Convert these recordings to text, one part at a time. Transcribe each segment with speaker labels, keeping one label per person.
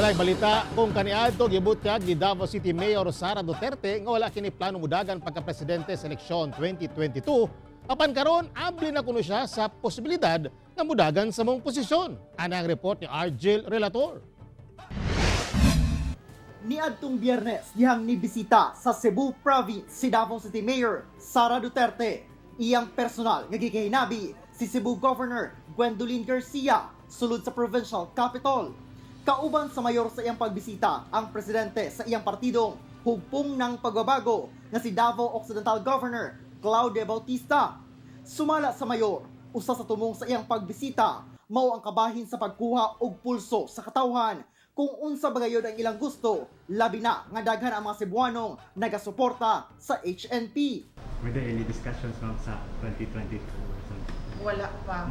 Speaker 1: Sa laing balita, kung kaniadto gibutyag ni Davao City Mayor Sara Duterte nga wala kini plano mudagan pagka-presidente sa eleksyon 2022, apan karon abli na kuno siya sa posibilidad nga mudagan sa maong posisyon. Ana ang report ni Argel Relator.
Speaker 2: Niadtong Biyernes, dihang nibisita sa Cebu Province si Davao City Mayor Sara Duterte. Iyang personal nga gikahinabi si Cebu Governor Gwendolyn Garcia sulod sa provincial capital. Kauban sa mayor sa iyang pagbisita ang presidente sa iyang partidong Hugpong ng Pagbabago nga si Davao Occidental Governor Claudia Bautista. Sumala sa mayor, usa sa tumong sa iyang pagbisita mao ang kabahin sa pagkuha og pulso sa katawhan kung unsa ba gayud ang ilang gusto, labi na nga daghan ang mga Cebuanong nagasuporta sa HNP.
Speaker 3: Were there any discussions, ma'am, sa 2022 or something?
Speaker 4: Wala pa,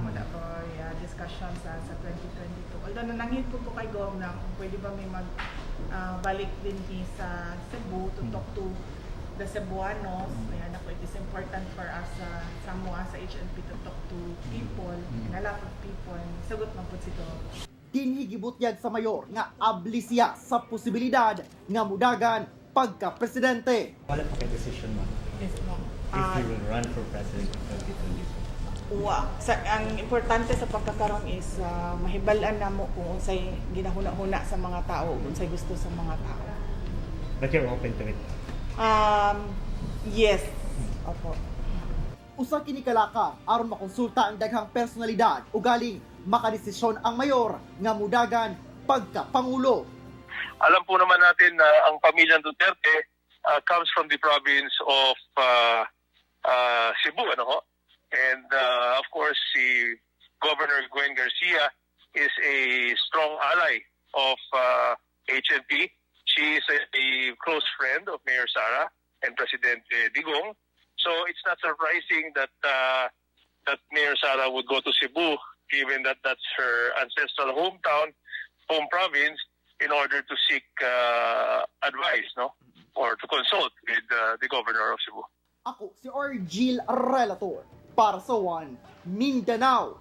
Speaker 4: yeah, discussion sa 2022. Although nanangit po ko kay Gov na kung pwede ba may mag balik din hi sa Cebu to talk to the Cebuanos. Ayan ako, it is important for us sa mua sa HNP to talk to people, and a lot of people. Sagot man po si Gov.
Speaker 2: Dinhi gibutyag sa mayor nga abli siya sa posibilidad nga mudagan pagka-presidente.
Speaker 3: Wala pa kay decision, ma'am,
Speaker 4: Yes, ma'am.
Speaker 3: if you will run for president in 2022?
Speaker 4: Wa. Sa, ang importante sa pagkakaroon is mahibal-an namo kung unsay ginahuna-huna sa mga tao, kung unsay gusto sa mga tao.
Speaker 3: But you're open to it?
Speaker 4: Yes. Opo.
Speaker 2: Usa kini kalaka aron makonsulta ang daghang personalidad o galing makadesisyon ang mayor nga mudagan pagka-pangulo.
Speaker 5: Alam po naman natin na ang pamilyang Duterte comes from the province of Cebu, ano ho? And of course, si Governor Gwen Garcia is a strong ally of HNP. She is a close friend of Mayor Sara and President Digong. So it's not surprising that Mayor Sara would go to Cebu, given that that's her ancestral hometown, home province, in order to seek advice, no, or to consult with the governor of Cebu.
Speaker 2: Ako si Argil Relator para sa One Mindanao.